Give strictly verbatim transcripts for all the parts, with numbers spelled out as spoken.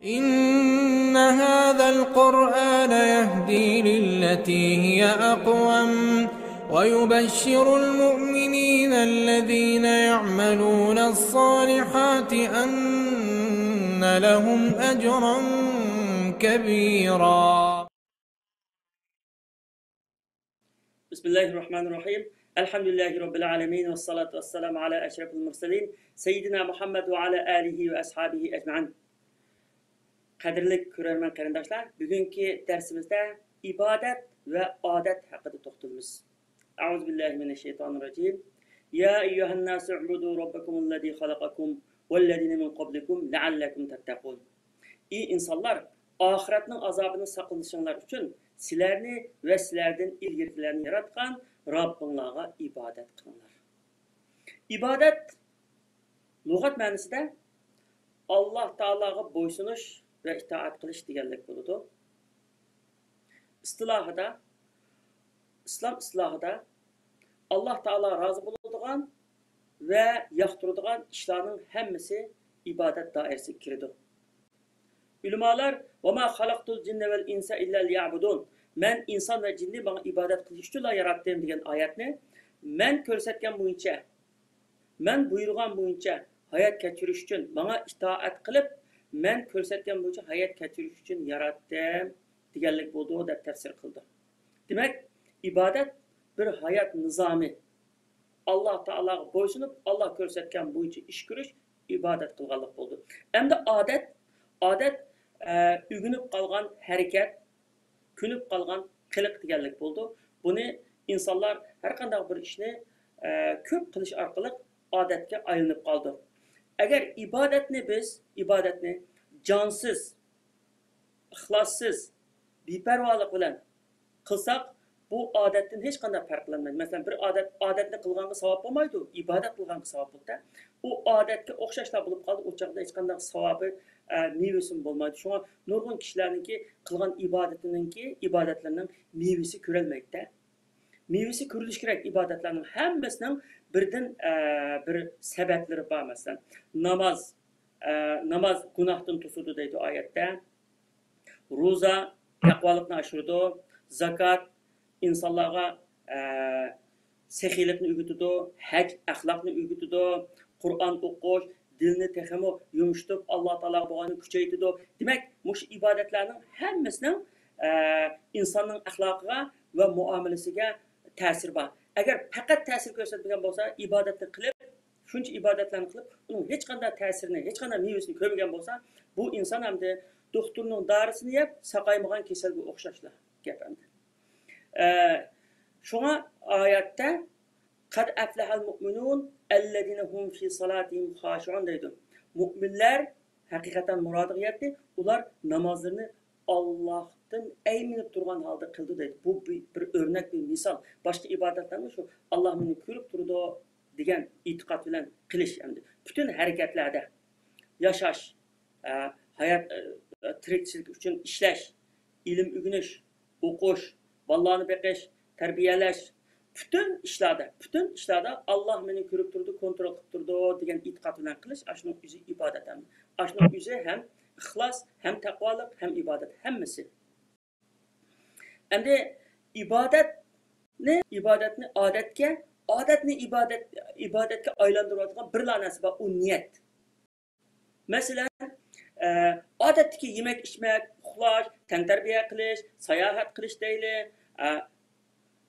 إن هذا القرآن يهدي للتي هي أقوم ويبشر المؤمنين الذين يعملون الصالحات أن لهم أجرا كبيرا. بسم الله الرحمن الرحيم. الحمد لله رب العالمين، والصلاة والسلام على أشرف المرسلين سيدنا محمد وعلى آله وأصحابه أجمعين. قەدىرلىك كۆرەرمەن قېرىنداشلار، بۈگۈنكى دەرسىمىزدە ئىبادەت ۋە ئادەت ھەققىدە توختىلىمىز. أعوذ بالله من الشيطان الرجيم. يا أيها الناس اعبدوا ربكم الذي خلقكم والذين من قبلكم لعلكم تتقون. ئى ئىنسانلار، ئاخىرەتنىڭ ئازابىدىن ساقلىنىشىڭلار ئۈچۈن سىلەرنى ۋە سىلەردىن ئىلگىرىكىلەرنى ياراتقان رەببىڭلارغا ئىبادەت قىلىڭلار. ئىبادەت لۇغەت مەنىسىدە ئاللاھ تائالاغا بويسۇنۇش ۋە ئىتائەت قىلىش دېگەنلىك بولىدۇ. ئىستىلاھىدا، ئىسلام ئىستىلاھىدا ئاللاھ تائالا رازى بولىدىغان ۋە ياقتۇرىدىغان ئىشلارنىڭ ھەممىسى ئىبادەت دائىرىسىگە كىرىدۇ. ئۆلىمالار، «وما خلقت الجن والإنس إلا ليعبدون»، مەن ئىنسان ۋە جىننى ماڭا ئىبادەت قىلىش ئۈچۈنلا ياراتتىم دېگەن ئايەتنى، مەن كۆرسەتكەن بويىچە، مەن بۇيرۇغان بويىچە ھايات كەچۈرۈش ئۈچۈن، ماڭا ئىتائەت قىلىپ، مەن كۆرسەتكەن بويىچە ھايات كەچۈرۈش ئۈچۈن ياراتتىم دېگەنلىك بولىدۇ، دەپ تەپسىر قىلدى. دېمەك، ئىبادەت بىر ھايات نىزامى. ئاللاھ تائالاغا بويسۇنۇپ، ئاللاھ كۆرسەتكەن بويىچە ئىش كۆرۈش ئىبادەت قىلغانلىق بولىدۇ. ئەمدى ئادەت، ئادەت، ئە، ئۆگىنىپ قالغان ھەرىكەت، كۆنۈپ قالغان قىلىق دېگەنلىك بولىدۇ. بۇنى ئىنسانلار ھەر قانداق بىر ئىشنى، ئە، كۆپ قىلىش ئارقىلىق ئادەتكە ئايلىنىپ قالىدۇ. ئەگەر ئىبادەتنى بىز، ئىبادەتنى جانسىز، ئىخلاسسىز، بىپەرۋالىق بىلەن قىلساق، بۇ ئادەتتىن ھېچقانداق پەرقلەنمەيدۇ. مەسىلەن، بىر ئادەت، ئادەتنى قىلغانغا ساۋاب بولمايدۇ، ئىبادەت قىلغانغا ساۋاب بولىدۇ. ئۇ ئادەتكە ئوخشاشلا بولۇپ قالدى، ئۇ چاغدا ھېچقانداق ساۋابى، ئە، مېۋىسىمۇ بولمايدۇ. شۇڭا نۇرغۇن كىشىلەرنىڭكى قىلغان ئىبادىتىنىڭكى، ئىبادەتلىرىنىڭ مېۋىسى كۆرۈلمەيدۇ. مېۋىسى كۆرۈلۈشى كېرەك ئىبادەتلەرنىڭ ھەممىسىنىڭ بىردىن، ئە، بىر سەۋەبلىرى بار. مەسىلەن، ناماز، ئە، ناماز گۇناھتىن توسىدۇ دەيدۇ ئايەتتە. روزا تەقۋالىقنى ئاشۇرىدۇ، زاكات ئىنسانلارغا، ئە، سېخىيلىقنى ئۆگىتىدۇ، ھەج ئەخلاقنى ئۆگىتىدۇ، قۇرئان ئوقۇش دىلنى تېخىمۇ يۇمشىتىپ، ئاللا تائالاغا بولغاننى كۈچەيتىدۇ. دېمەك، مۇشۇ ئىبادەتلەرنىڭ ھەممىسىنىڭ، ئە، ئىنساننىڭ ئەخلاقىغا ۋە مۇئامىلىسىگە تەسىرى بار. ئەگەر پەقەت تەسىر كۆرسەتمىگەن بولسا، ئىبادەتنى قىلىپ، شۇنچە ئىبادەتلەرنى قىلىپ، ئۇنىڭ ھېچقانداق تەسىرىنى، ھېچقانداق مېۋىسىنى كۆرمىگەن بولسا، بۇ ئىنسان ئەمدى دوختۇرنىڭ دارىسىنى يەپ ساقايمىغان كېسەلگە ئوخشاشلا گەپ ئەمدى. ئە، شۇڭا ئايەتتە، «قەد ئەفلەھەل مۇئمىنۇن ئەللەزىنە ھۇم فى سالاتىھىم خاشىئۇن» دەيدۇ. مۇئمىنلەر ھەقىقەتەن مۇرادىغا يەتتى. ئۇلار نامازلىرىنى ئاللاھتىن ئەيمىنىپ تۇرغان ھالدا قىلىدۇ دەيدۇ. بۇ بىر، بىر ئۆرنەك، بىر مىسال. باشقا ئىبادەتلەرمۇ شۇ، «ئاللاھ مېنى كۆرۈپ تۇرىدۇ» دېگەن ئېتىقاد بىلەن قىلىش ئەمدى. پۈتۈن ھەرىكەتلەردە، ياشاش، ئە، ھايات، ئە، تىرىكچىلىك ئۈچۈن ئىشلەش، ئىلىم ئۆگىنىش، ئوقۇش، بالىلارنى بېقىش، تەربىيەلەش، پۈتۈن ئىشلاردا، پۈتۈن ئىشلاردا «ئاللاھ مېنى كۆرۈپ تۇرىدۇ، كونترول قىلىپ تۇرىدۇ» دېگەن ئېتىقاد بىلەن قىلىش، ئاشۇنىڭ ئۆزى ئىبادەت ھەم. ئاشۇنىڭ ئۆزى ھەم ئىخلاس، ھەم تەقۋالىق، ھەم ئىبادەت، ھەممىسى. ئەمدى ئىبادەتنى، ئىبادەتنى ئادەتكە، ئادەتنى ئىبادەت، ئىبادەتكە ئايلاندۇرۇۋاتقان بىرلا نەرسە بار، ئۇ نىيەت. مەسىلەن، ئە، ئادەتتىكى يېمەك، ئىچمەك، ئۇخلاش، تەنتەربىيە قىلىش، ساياھەت قىلىش دەيلى، ئە،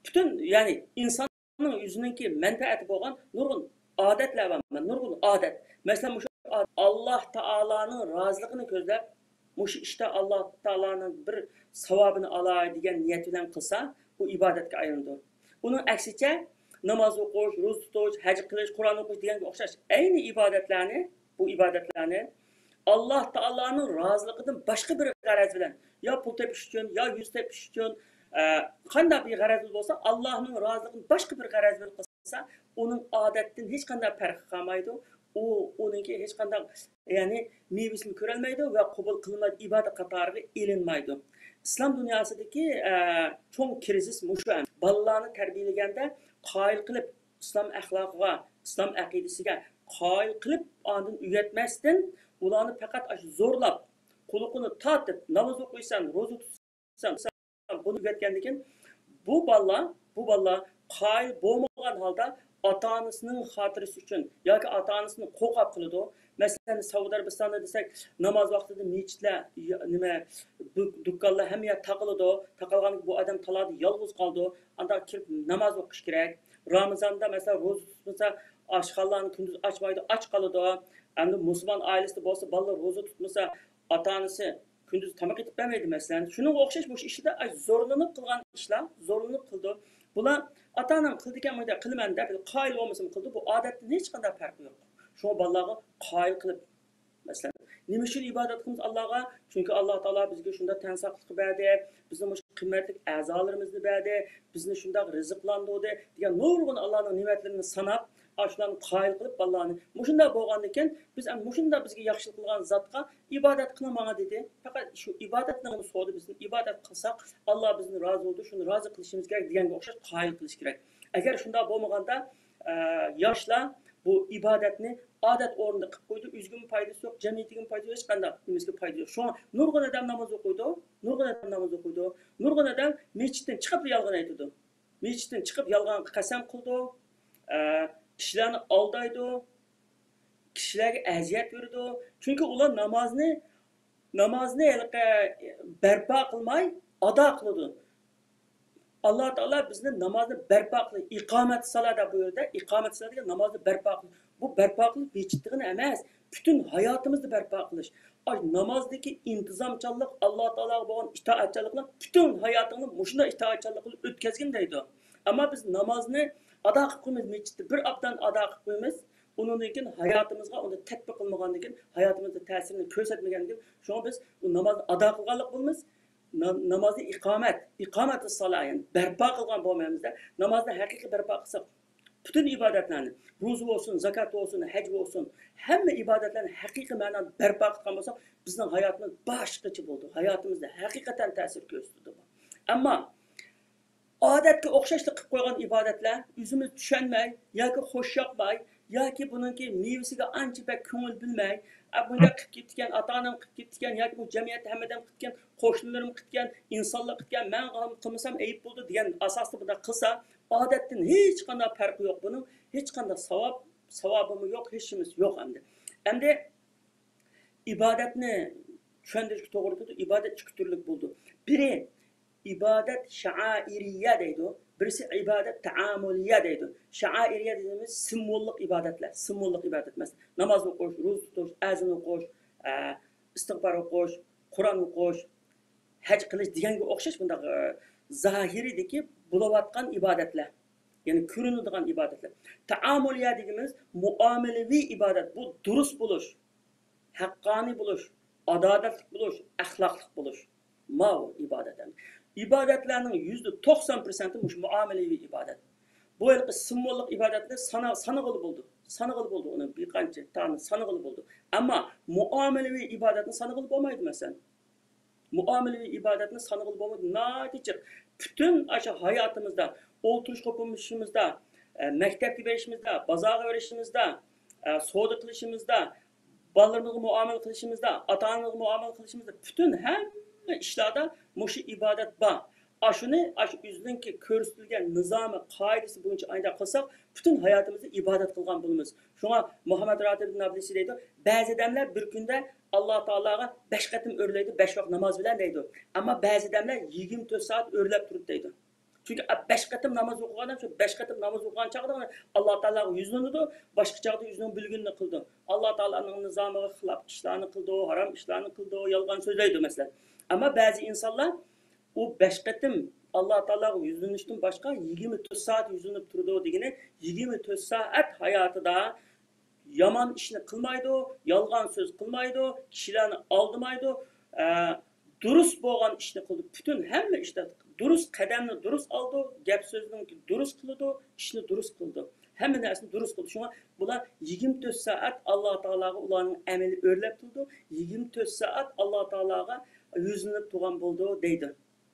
پۈتۈن، يەنى ئىنساننىڭ ئۆزىنىڭكى مەنپەئەتى بولغان نۇرغۇن ئادەتلەر بار، نۇرغۇن ئادەت. مەسىلەن، مۇشۇ ئادەت ئاللاھ تائالانىڭ رازىلىقىنى كۆزلەپ، مۇشۇ ئىشتا ئاللاھ تائالانىڭ بىر ساۋابىنى ئالاي دېگەن نىيەت بىلەن قىلسا، ئۇ ئىبادەتكە ئايلىنىدۇ. ئۇنىڭ ئەكسىچە، ناماز ئوقۇش، روزا تۇتۇش، ھەج قىلىش، قۇرئان ئوقۇش دېگەنگە ئوخشاش ئەينى ئىبادەتلەرنى، بۇ ئىبادەتلەرنى ئاللاھ تائالانىڭ رازىلىقىدىن باشقا بىر غەرەز بىلەن، يا پۇل تېپىش ئۈچۈن، يا يۈز تېپىش ئۈچۈن، ئە، قانداق بىر غەرەز بىلەن بولسا، ئاللاھنىڭ رازىلىقىدىن باشقا بىر غەرەز بىلەن قىلسا، ئۇنىڭ ئادەتتىن ھېچقانداق پەرقى قالمايدۇ. ئۇ، ئۇنىڭكى ھېچقانداق، يەنى مېۋىسىنى كۆرەلمەيدۇ ۋە قوبۇل قىلىنمايدۇ، ئىبادەت قاتارىغا ئېلىنمايدۇ. ئىسلام دۇنياسىدىكى، ئە، چوڭ كىرىزىس مۇشۇ. بالىلارنى تەربىيەلىگەندە قايىل قىلىپ، ئىسلام ئەخلاقىغا، ئىسلام ئەقىدىسىگە قايىل قىلىپ، ئاندىن ئۆگەتمەستىن، ئۇلارنى پەقەت ئاشۇ زورلاپ، قۇلىقىنى تارتىپ، ناماز ئوقۇيسەن، روزا تۇتسان، بۇنى ئۆگەتكەندىن كېيىن، بۇ بالىلار، بۇ بالىلار قايىل بولمىغان ھالدا ئاتا-ئانىسىنىڭ خاتىرىسى ئۈچۈن ياكى ئاتا-ئانىسىنى قوغلاپ قىلىدۇ. مەسىلەن، سەئۇدى ئەرەبىستاندا دېسەك، ناماز ۋاقتىدا مەسچىتلەر، يا-، نېمە، دۇ-، دۇكانلار ھەممە يەر تاقىلىدۇ. تاقالغاندىن كېيىن بۇ ئادەم تالادا يالغۇز قالىدۇ. ئانداق كىرىپ ناماز ئوقۇش كېرەك. رامىزاندا، مەسىلەن، روزا تۇتمىسا، ئاشخانىلارنى كۈندۈز ئاچمايدۇ، ئاچ قالىدۇ. ئەمدى مۇسۇلمان ئائىلىسىدە بولسا، بالىلار روزا تۇتمىسا، ئاتا-ئانىسى كۈندۈز تاماق ئېتىپ بەرمەيدۇ، مەسىلەن. شۇنىڭغا ئوخشاش مۇشۇ ئىشلار، ئاي، زورلىنىپ قىلغان ئىشلار، زورلىنىپ قىلىدۇ. بۇلار ئاتا-ئانام قىلىدىكەن، مۇنداق قىلىمەن دەپ، قايىل بولمىسىمۇ قىلىدۇ. بۇ ئادەتتىن ھېچقانداق پەرقى يوق. شۇڭا بالىلارغا قايىل قىلىپ، مەسىلەن، نېمە ئۈچۈن ئىبادەت قىلىمىز ئاللاغا؟ چۈنكى ئاللا تائالا بىزگە شۇنداق تەن ساقلىقنى بەردى، بىزنىڭ مۇشۇ قىممەتلىك ئەزالىرىمىزنى بەردى، بىزنى شۇنداق رىزىقلاندۇردى دېگەن نۇرغۇن ئاللانىڭ نېمەتلىرىنى ساناپ، ئاشۇلارنى قايىل قىلىپ بالىلارنى. مۇشۇنداق بولغاندىكىن، بىز ئەمدى مۇشۇنداق بىزگە ياخشىلىق قىلغان زاتقا ئىبادەت قىلىڭ ماڭا دېدى. پەقەت شۇ ئىبادەتنى سورىدى بىزدىن. ئىبادەت قىلساق، ئاللا بىزنى رازى بولىدۇ، شۇنى رازى قىلىشىمىز كېرەك دېگەنگە ئوخشاش قايىل قىلىش كېرەك. ئەگەر شۇنداق بولمىغاندا، ئە، ياشلار بۇ ئىبادەتنى ئادەت ئورنىدا قىلىپ قويىدۇ، ئۆزىگىمۇ پايدىسى يوق، جەمئىيىتىگىمۇ پايدىسى يوق، ھېچقانداق نېمىسىگە پايدىسى يوق. شۇڭا نۇرغۇن ئادەم ناماز ئوقۇيدۇ، نۇرغۇن ئادەم ناماز ئوقۇيدۇ، نۇرغۇن ئادەم مەسچىتتىن چىقىپلا يالغان ئېيتىدۇ. مەسچىتتىن چىقىپ يالغان قەسەم قىلىدۇ، ئە، كىشىلەرنى ئالدايدۇ، كىشىلەرگە ئەزىيەت بېرىدۇ. چۈنكى ئۇلار نامازنى، نامازنى ھېلىقى بەرپا قىلماي، ئادا قىلىدۇ. ئاللا تائالا بىزنى نامازنى بەرپا قىلىش، ئىقامەت سالا دەپ بۇيرۇدى. ئىقامەت سالا دېگەن نامازنى بەرپا قىلىش. بۇ بەرپا قىلىش مەسچىت دېگىنى ئەمەس، پۈتۈن ھاياتىمىزنى بەرپا قىلىش. ئاي، نامازدىكى ئىنتىزامچانلىق، ئاللا تائالاغا بولغان ئىتائەتچانلىقنى پۈتۈن ھاياتىڭنى مۇشۇنداق ئىتائەتچانلىق بىلەن ئۆتكەزگىن دەيدۇ. ئەمما بىز نامازنى ئادا قىلىپ قويىمىز، مەسچىتتە بىر ئابدان ئادا قىلىپ قويىمىز. ئۇنىڭدىن كېيىن ھاياتىمىزغا ئۇنى تەتبىق قىلمىغاندىن كېيىن، ھاياتىمىزدا تەسىرىنى كۆرسەتمىگەندىن كېيىن، شۇڭا بىز ئۇ نامازنى ئادا قىلغانلىق بولىمىز. نا-، نامازنى ئىقامەت، ئىقامەتۇ سالا، يەنى بەرپا قىلغان بولمايمىز-دە. نامازنى ھەقىقىي بەرپا قىلساق، پۈتۈن ئىبادەتلەرنى، روزا بولسۇن، زاكات بولسۇن، ھەج بولسۇن، ھەممە ئىبادەتلەرنى ھەقىقىي مەنىدە بەرپا قىلغان بولساق، بىزنىڭ ھاياتىمىز باشقىچە بولىدۇ. ھاياتىمىزدا ھەقىقەتەن تەسىر كۆرسىتىدۇ. ئەمما ئادەتكە ئوخشاشلا قىلىپ قويغان ئىبادەتلەر، ئۆزىمىز چۈشەنمەي ياكى خۇش ياقماي ياكى بۇنىڭكى مېۋىسىگە ئانچە بەك كۆڭۈل بۆلمەي، ئە، بۇنداق قىلىپ كېتىپتىكەن، ئاتا-ئانام قىلىپ كېتىپتىكەن ياكى بۇ جەمئىيەتتە ھەممە ئادەم قىلىپتىكەن، قوشنىلىرىم قىلىپتىكەن، ئىنسانلار قىلىپتىكەن، مەن قىلمىسام ئەيىب بولىدۇ دېگەن ئاساستا بۇنداق قىلسا، ئادەتتىن ھېچقانداق پەرقى يوق بۇنىڭ. ھېچقانداق ساۋاب، ساۋابىمۇ يوق، ھېچنېمىسى يوق ئەمدى. ئەمدى ئىبادەتنى چۈشەندۈرۈشكە توغرا كېلىدۇ. ئىبادەت ئىككى تۈرلۈك بولىدۇ. بىرى ئىبادەت شائىرىيە دەيدۇ، بىرسى ئىبادەت تائامۇلىيە دەيدۇ. شائىرىيە دېگىنىمىز سىمۋوللۇق ئىبادەتلەر، سىمۋوللۇق ئىبادەت. مەسىلەن، ناماز ئوقۇش، روزا تۇتۇش، ئەزان ئوقۇش، ئە، ئىستىغپار ئوقۇش، قۇرئان ئوقۇش، ھەج قىلىش دېگەنگە ئوخشاش بۇنداق، ئە، زاھىرىدىكى بولۇۋاتقان ئىبادەتلەر، يەنى كۆرۈنىدىغان ئىبادەتلەر. تائامۇلىيە دېگىنىمىز مۇئامىلىۋى ئىبادەت، بۇ دۇرۇس بولۇش، ھەققانىي بولۇش، ئادالەتلىك بولۇش، ئەخلاقلىق بولۇش. ماۋۇ ئىبادەت. ئىبادەتلەرنىڭ يۈزدە توقسان پىرسەنتى مۇشۇ مۇئامىلىۋى ئىبادەت. بۇ ھېلىقى سىمۋوللۇق ئىبادەتنى سانا-، سانىغىلى بولىدۇ. سانىغىلى بولىدۇ، ئۇنى بىر قانچە تانى سانىغىلى بولىدۇ. ئەمما مۇئامىلىۋى ئىبادەتنى سانىغىلى بولمايدۇ، مەسىلەن. مۇئامىلىۋى ئىبادەتنى سانىغىلى بولمايدۇ. ناھايىتى جىق. پۈتۈن ئاشۇ ھاياتىمىزدا، ئولتۇرۇشقا ئوپۇرۇشىمىزدا، ئە، مەكتەپكە بېرىشىمىزدا، بازارغا بېرىشىمىزدا، ئە، سودا قىلىشىمىزدا، بالىلىرىمىزغا مۇئامىلە قىلىشىمىزدا، ئاتا-ئانىمىزغا مۇئامىلە قىلىشىمىزدا، پۈتۈن ھەممە ئىشلاردا مۇشۇ ئىبادەت بار. ئاشۇنى، ئاشۇ ئۆزىنىڭكى كۆرسىتىلگەن نىزامى، قائىدىسى بويىچە ئايدا قىلساق، پۈتۈن ھاياتىمىزدا ئىبادەت قىلغان بولىمىز. شۇڭا مۇھەممەد راتىب نابلىسى دەيدۇ، بەزى ئادەملەر بىر كۈندە ئاللا تائالاغا بەش قېتىم ئۆرلەيدۇ، بەش ۋاق ناماز بىلەن دەيدۇ. ئەمما بەزى ئادەملەر يىگىرمە تۆت سائەت ئۆرلەپ تۇرىدۇ دەيدۇ. چۈنكى بەش قېتىم ناماز ئوقۇغان ئادەم، شۇ بەش قېتىم ناماز ئوقۇغان چاغدا ئاللا تائالاغا يۈزلىنىدۇ، باشقا چاغدا ئۆزىنىڭ بىلگىنىنى قىلىدۇ. ئاللا تائالانىڭ نىزامىغا خىلاپ ئىشلارنى قىلىدۇ، ھارام ئىشلارنى قىلىدۇ، يالغان سۆزلەيدۇ، مەسىلەن. ئەمما بەزى ئىنسانلار ئۇ بەش قېتىم ئاللا تائالاغا يۈزلىنىشتىن باشقا يىگىرمە تۆت سائەت يۈزلىنىپ تۇرىدۇ دېگىنى، يىگىرمە تۆت سائەت ھاياتىدا يامان ئىشنى قىلمايدۇ، يالغان سۆز قىلمايدۇ، كىشىلەرنى ئالدىمايدۇ، ئە، دۇرۇس بولغان ئىشنى قىلىدۇ. پۈتۈن ھەممە ئىشتا دۇرۇس قەدەمنى دۇرۇس ئالىدۇ، گەپ سۆزنى دۇرۇس قىلىدۇ، ئىشنى دۇرۇس قىلىدۇ. ھەممە نەرسىنى دۇرۇس قىلىدۇ. شۇڭا بۇلار يىگىرمە تۆت سائەت ئاللا تائالاغا ئۇلارنىڭ ئەمىلى ئۆرلەپ تۇرىدۇ، يىگىرمە تۆت سائەت ئاللا تائالاغا يۈزلىنىپ تۇرغان بولىدۇ دەيدۇ.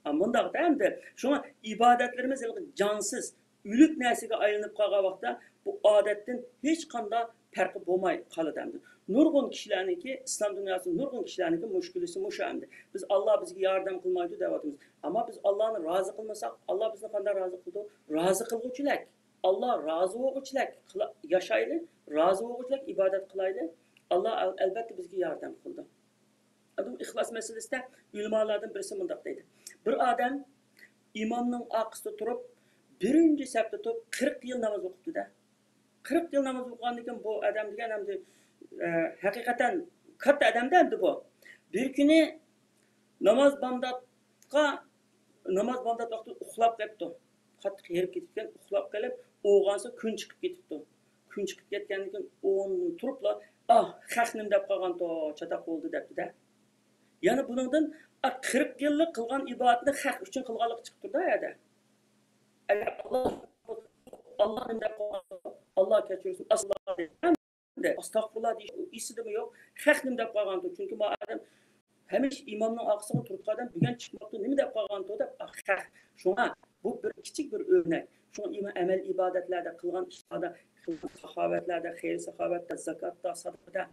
ھە، مۇنداق ئەمدى. شۇڭا ئىبادەتلىرىمىز ھېلىقى جانسىز، ئۆلۈك نەرسىگە ئايلىنىپ قالغان ۋاقىتتا بۇ ئادەتتىن ھېچقانداق پەرقى بولماي قالىدۇ ئەمدى. نۇرغۇن كىشىلەرنىڭكى، ئىسلام دۇنياسىدا نۇرغۇن كىشىلەرنىڭكى مۈشكۈلىسى مۇشۇ ئەمدى. بىز ئاللا بىزگە ياردەم قىلمايدۇ دەۋاتىمىز. ئەمما بىز ئاللانى رازى قىلمىساق، ئاللا بىزنى قانداق رازى قىلىدۇ؟ رازى قىلغۇچىلەك. ئاللا رازى بولغۇچىلەك قىلا-، ياشايلى، رازى بولغۇچىلەك ئىبادەت قىلايلى. ئاللا ئەل-، ئەلبەتتە بىزگە ياردەم قىلىدۇ. ئەمدى بۇ ئىخلاس مەسىلىسىدە ئۆلىمالارdan بىرسى مۇنداق دەيدۇ. بىر ئادەم ئىمامنىڭ ئارقىسىدا تۇرۇپ، بىرىنچى سەپتە تۇرۇپ، قىرىق يىل ناماز ئوقۇپتۇ-دە. قىرىق يىل ناماز ئوقۇغاندىن كېيىن بۇ ئادەم دېگەن ئەمدى، ئە، ھەقىقەتەن كاتتا ئادەم-دە ئەمدى بۇ. بىر كۈنى ناماز بامداتقا، ناماز بامدات ۋاقتىدا ئۇخلاپ قېلىپتۇ. قاتتىق ھېرىپ كېتىپتىكەن، ئۇخلاپ قېلىپ، ئويغانسا كۈن چىقىپ كېتىپتۇ. كۈن چىقىپ كەتكەندىن كېيىن ئورنىدىن تۇرۇپلا، ئاھ، خەق نېمە دەپ قالغانتۇ، چاتاق بولدى دەپتۇ-دە. يەنە بۇنىڭدىن، ئا، قىرىق يىللىق قىلغان ئىبادىتىنى خەق ئۈچۈن قىلغانلىقى چىقىپ تۇرىدۇ ئۇ يەردە. ئەگەر ئاللا، ئاللا نېمە دەپ قالغان، ئاللا كەچۈرسۇن، ئەستەغپۇرۇللا دېيىش، ئەستەغپۇرۇللا دېيىش ئۇ ئېسىدىمۇ يوق. خەق نېمە دەپ قالغانتۇ؟ چۈنكى ما ئادەم ھەمىشە ئىمامنىڭ ئارقىسىغا تۇرۇپ قالغان، بۈگۈن چىقماپتۇ، نېمە دەپ قالغانتۇ دەپ، خەق. شۇڭا بۇ بىر كىچىك بىر ئۆرنەك. شۇڭا ئىما-، ئەمەل ئىبادەتلەردە، قىلغان ئىشلاردا، قىلغان ساخاۋەتلەردە، خەير ساخاۋەتتە، زاكاتتا، سادىقىدا،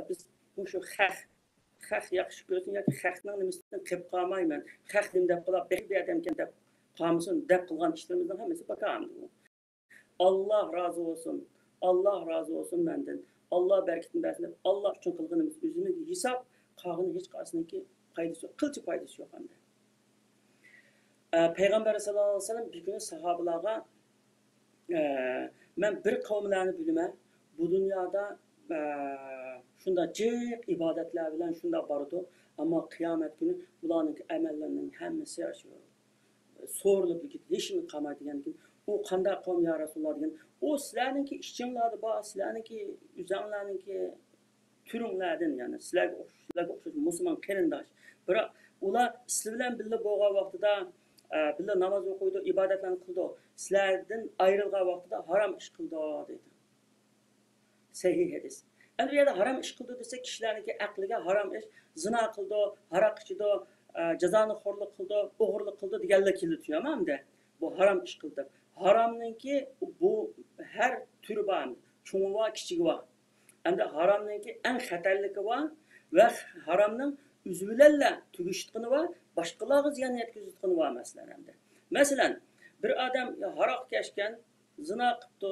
بىز مۇشۇ خەق، خەق ياخشى كۆرسۇن ياكى خەقنىڭ نېمىسىدىن قېلىپ قالمايمەن، خەق نېمە دەپ قالا، بەك بىر ئادەمكەن دەپ قالمىسۇن دەپ قىلغان ئىشلىرىمىزنىڭ ھەممىسى بىكار ئەمدى بۇ. ئاللا رازى بولسۇن، ئاللا رازى بولسۇن مەندىن، ئاللا بەرىكىتىنى بەرسۇن دەپ، ئاللا ئۈچۈن قىلغىنىمىز ئۆزىمىزگە ھېساب، قالغىنى ھېچقايسىنىڭكى پايدىسى يوق، قىلچە پايدىسى يوق ئەمدى. ئە، پەيغەمبەر ساللاللاھۇ ئەلەيھى ۋەسەللەم بىر كۈنى ساھابىلارغا، ئە، مەن بىر قەۋملەرنى بىلىمەن، بۇ دۇنيادا، ئە، شۇنداق جىق ئىبادەتلەر بىلەن شۇنداق بارىدۇ، ئەمما قىيامەت كۈنى بۇلارنىڭكى ئەمەللىرىنىڭ ھەممىسى شۇ سورۇلۇپ كېتىدۇ، ھېچنېمە قالمايدۇ دېگەندىكىن، ئۇ قانداق قەۋم يا رەسۇلاللا دېگەن، ئۇ سىلەرنىڭكى ئىچىڭلاردا بار، سىلەرنىڭكى ئۆزەڭلارنىڭكى تۈرۈڭلەردىن، يەنى سىلەرگە ئوخشاش، سىلەرگە ئوخشاش مۇسۇلمان قېرىنداش. بىراق ئۇلار سىلەر بىلەن بىللە بولغان ۋاقتىدا، ئە، بىللە ناماز ئوقۇيدۇ، ئىبادەتلەرنى قىلىدۇ. سىلەردىن ئايرىلغان ۋاقتىدا ھارام ئىش قىلىدۇ، دەيدۇ. سەھىھ ھەدىس. ئەمدى بۇ يەردە ھارام ئىش قىلىدۇ دېسە، كىشىلەرنىڭكى ئەقلىگە ھارام ئىش، زىنا قىلىدۇ، ھاراق ئىچىدۇ، ئە، جازانىخورلۇق قىلىدۇ، ئوغرىلىق قىلىدۇ دېگەنلەر كېلىدۇ، چۈشىنەمدۇ ئەمدى؟ بۇ ھارام ئىش قىلدى. ھارامنىڭكى بۇ ھەر تۈرى بار ئەمدى. چوڭى بار، كىچىكى بار. ئەمدى ھارامنىڭكى ئەڭ خەتەرلىكى بار ۋە ھارامنىڭ ئۆزى بىلەنلا تۈگىشىدىغىنى بار، باشقىلارغا زىيان يەتكۈزىدىغىنى بار، مەسىلەن، ئەمدى. مەسىلەن، بىر ئادەم ھاراق كەچكەن، زىنا قىپتۇ،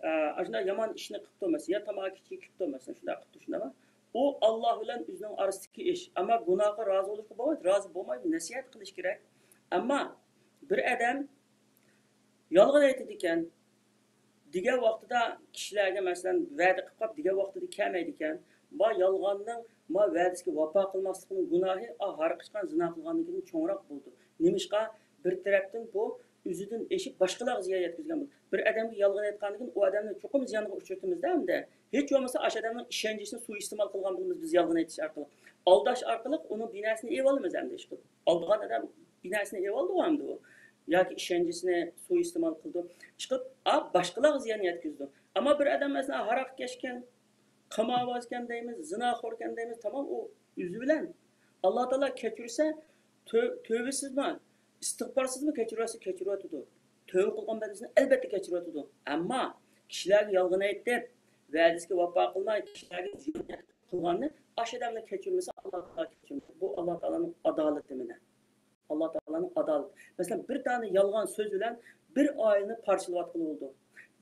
ئە، ئاشۇنداق يامان ئىشنى قىپتۇ، مەسىلەن، يا تاماكا چېكىپتۇ، مەسىلەن، شۇنداق قىپتۇ، شۇنداقمۇ؟ ئۇ ئاللا بىلەن ئۆزىنىڭ ئارىسىدىكى ئىش. ئەمما گۇناھقا رازى بولۇشقا بولمايدۇ، رازى بولمايدۇ، نەسىھەت قىلىش كېرەك. ئەمما بىر ئادەم يالغان ئېيتىدىكەن، دېگەن ۋاقتىدا كىشىلەرگە، مەسىلەن، ۋەدە قىلىپ قاپ، دېگەن ۋاقتىدا كەلمەيدىكەن، ما يالغاننىڭ، ما ۋەدىسىگە ۋاپا قىلماسلىقنىڭ گۇناھى، ئا، ھاراق ئىچكەن، زىنا قىلغاندىن كېيىن چوڭراق بولىدۇ. نېمىشقا؟ بىر تەرەپتىن بۇ ئۆزىدىن ئېشىپ باشقىلارغا زىيان يەتكۈزگەن بولىدۇ. بىر ئادەمگە يالغان ئېيتقاندىن كېيىن ئۇ ئادەمنى چوقۇم زىيانغا ئۇچرىتىمىز-دە ئەمدى. ھېچ بولمىسا ئاشۇ ئادەمنىڭ ئىشەنچىسىنى سۇيىئىستېمال قىلغان بولىمىز بىز يالغان ئېيتىش ئارقىلىق. ئالداش ئارقىلىق ئۇنىڭ بىناسىنى ئېلىۋالىمىز ئەمدى ئىشقىلىپ. ئالدىغان ئادەم بىناسىنى ئېلىۋالدىغۇ ئەمدى ئۇ. ياكى ئىشەنچىسىنى سۇيىئىستېمال قىلىدۇ. ئىشقىلىپ، ئا، باشقىلارغا زىيان يەتكۈزىدۇ. ئەمما بىر ئادەم، مەسىلەن، ھاراق كەچكەن، قىماربازكەن دەيمىز، زىناخوركەن دەيمىز، تامام ئۇ ئۆزى بىلەن. ئاللا تائالا كەچۈرسە، تۆ-، تۆۋىسىزمۇ، ئىستىغپارسىزمۇ كەچۈرۈۋەتسە كەچۈرۈۋېتىدۇ. تۆۋە قىلغان بەندىسىنى ئەلبەتتە كەچۈرۈۋېتىدۇ. ئەمما كىشىلەرگە يالغان ئېيتىپ، ۋەدىسىگە ۋاپا قىلماي، كىشىلەرگە زىيان قىلغاننى ئاشۇ ئادەمنى كەچۈرمىسە، ئاللا تائالا كەچۈرمەيدۇ. بۇ ئاللا تائالانىڭ ئادالىتى مانا. ئاللا تائالانىڭ ئادالىتى. مەسىلەن، بىر دانە يالغان سۆز بىلەن بىر ئائىلىنى پارچىلىۋەتكىلى بولىدۇ.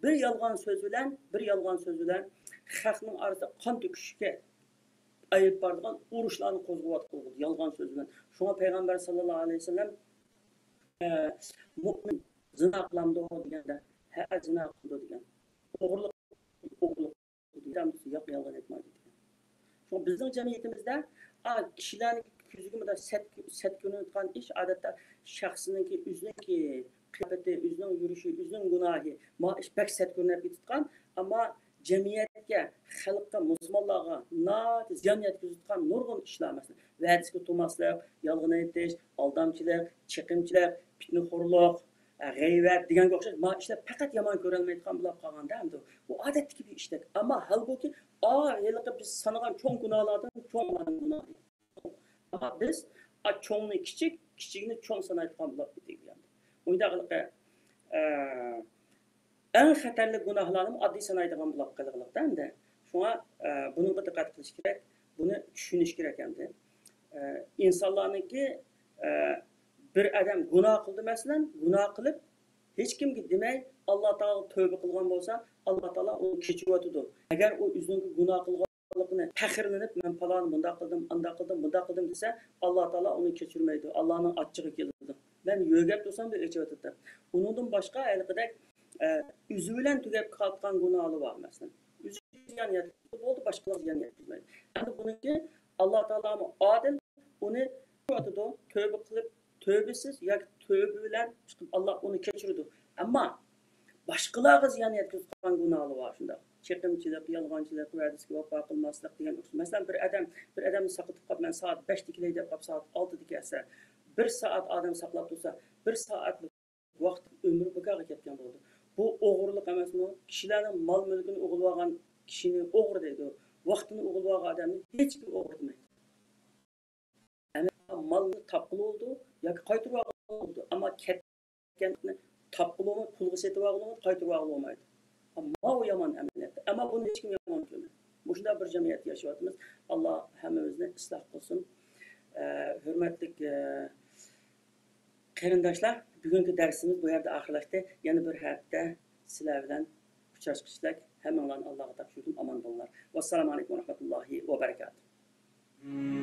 بىر يالغان سۆز بىلەن، بىر يالغان سۆز بىلەن خەقنىڭ ئارىسىدا قان تۆكۈشكە ئەلىپ بارىدىغان ئۇرۇشلارنى قوزغىۋەتكىلى بولىدۇ، يالغان سۆز بىلەن. شۇڭا پەيغەمبەر ساللاللاھۇ ئەلەيھى ۋەسەللەم، ئە، مۇئمىن زىنا قىلامدۇ دېگەندە، ھە، زىنا قىلىدۇ دېگەن. ئوغرىلىق، ئوغرىلىق قىلىدۇ دېگەن، ياق، يالغان ئېيتمايدۇ دېگەن. شۇڭا بىزنىڭ جەمئىيىتىمىزدە، ئا، كىشىلەرنىڭ كۆزىگە مۇنداق سەت، سەت كۆرۈنۈۋاتقان ئىش، ئادەتتە شەخسنىڭكى، ئۆزىنىڭكى قىياپىتى، ئۆزىنىڭ يۈرۈشى، ئۆزىنىڭ گۇناھى، ما ئىش بەك سەت كۆرۈنۈپ كېتىدىغان، ئەمما جەمئىيەتكە، خەلققە، مۇسۇلمانلارغا ناھايىتى زىيان يەتكۈزۈۋاتقان نۇرغۇن ئىشلار، مەسىلەن، ۋەدىسىگە تۇرماسلىق، يالغان ئېيتىش، ئالدامچىلىق، چېقىمچىلىق، پىتنىخورلۇق، غەيۋەت دېگەنگە ئوخشاش ما ئىشلار پەقەت يامان كۆرەلمەيدىغان بولۇپ قالغاندا، ئەمدى بۇ ئادەتتىكى بىر ئىشتەك. ئەمما ھالبۇكى، ئا، ھېلىقى بىز سانىغان چوڭ گۇناھلاردىن چوڭ گۇناھ. ئەمما بىز، ئا، چوڭنى كىچىك، كىچىكنى چوڭ سانايدىغان بولۇپ كېتىدۇ ئەمدى. ئۇنداق ھېلىقى، ئە، ئەڭ خەتەرلىك گۇناھلارنىمۇ ئاددىي سانايدىغان بولۇپ قالغانلىقتا ئەمدى. شۇڭا، ئە، بۇنىڭغا دىققەت قىلىش كېرەك، بۇنى چۈشىنىش كېرەك ئەمدى. ئە، ئىنسانلارنىڭكى، ئە، بىر ئادەم گۇناھ قىلدى، مەسىلەن، گۇناھ قىلىپ، ھېچكىمگە دېمەي، ئاللا تائالاغا تۆبە قىلغان بولسا، ئاللا تائالا ئۇنى كەچۈرۈۋاتىدۇ. ئەگەر ئۇ ئۆزىنىڭكى گۇناھ قىلغانلىقىنى پەخىرلىنىپ، مەن پالانى مۇنداق قىلدىم، ئانداق قىلدىم، مۇنداق قىلدىم دېسە، ئاللا تائالا ئۇنى كەچۈرمەيدۇ، ئاللانىڭ ئاچچىقى كېلىدۇ. مەن يۆگەپ تۇرسام، بۇ ئېچىۋېتىدۇ. ئۇنىڭدىن باشقا ھېلىقىدەك، ئە، ئۆزى بىلەن تۈگەپ قالغان گۇناھلار بار، مەسىلەن. ئۆزى زىيان يەتكۈزدى، بولدى، باشقىلارغا زىيان يەتكۈزمەيدۇ. ئەمدى بۇنىڭكى ئاللا تائالامۇ ئادىل، ئۇنى ئېچىۋېتىدۇ، تۆبە قىلىپ، تۆبىسىز ياكى تۆبە بىلەن چىقىپ، ئاللا ئۇنى كەچۈرىدۇ. ئەمما باشقىلارغا زىيان يەتكۈزۈپ قالغان گۇناھلار بار، شۇنداق. چېقىمچىلىق، يالغانچىلىق، ۋەدىسىگە ۋاپا قىلماسلىق دېگەن ئوخشاش. مەسىلەن، بىر ئادەم، بىر ئادەمنى ساقىتىپ قاپ، مەن سائەت بەشتە كېلەي دەپ قاپ، سائەت ئالتىدا كەلسە، بىر سائەت ئادەم ساقلاپ تۇرسا، بىر سائەتلىك ۋاقىت ئۆمرى بىكارغا كەتكەن بولىدۇ. بۇ ئوغرىلىق ئەمەسمۇ؟ كىشىلەرنىڭ مال مۈلكىنى ئوغرىلىۋالغان كىشىنى ئوغرى دەيدۇ. ۋاقتىنى ئوغرىلىۋالغان ئادەمنى ھېچكىم ئوغرى دېمەيدۇ. ئەمما مالنى تاپقىلى بولىدۇ ياكى قايتۇرۇۋالغىلى بولىدۇ. ئەمما كەتكەننى تاپقىلى بولمايدۇ، پۇلغا سېتىۋالغىلى بولمايدۇ، قايتۇرۇۋالغىلى بولمايدۇ. ماۋۇ يامان ئەمەلىيەتتە. ئەمما بۇنى ھېچكىم يامان كۆرمەيدۇ. مۇشۇنداق بىر جەمئىيەتتە ياشاۋاتىمىز. ئاللا ھەممىمىزنى ئىسلاھ قىلسۇن. ئە، ھۆرمەتلىك، ئە، قېرىنداشلار، بۈگۈنكى دەرسىمىز بۇ يەردە ئاخىرلاشتى. يەنە بىر ھەپتە سىلەر بىلەن ئۇچراشقىچىلىك ھەممىڭلارنى ئاللاغا تاپشۇردۇم. ئامان بولۇڭلار. ۋەسسالامۇ ئەلەيكۇم ۋەرەھمەتۇللاھى ۋەبەرىكاتۇھ.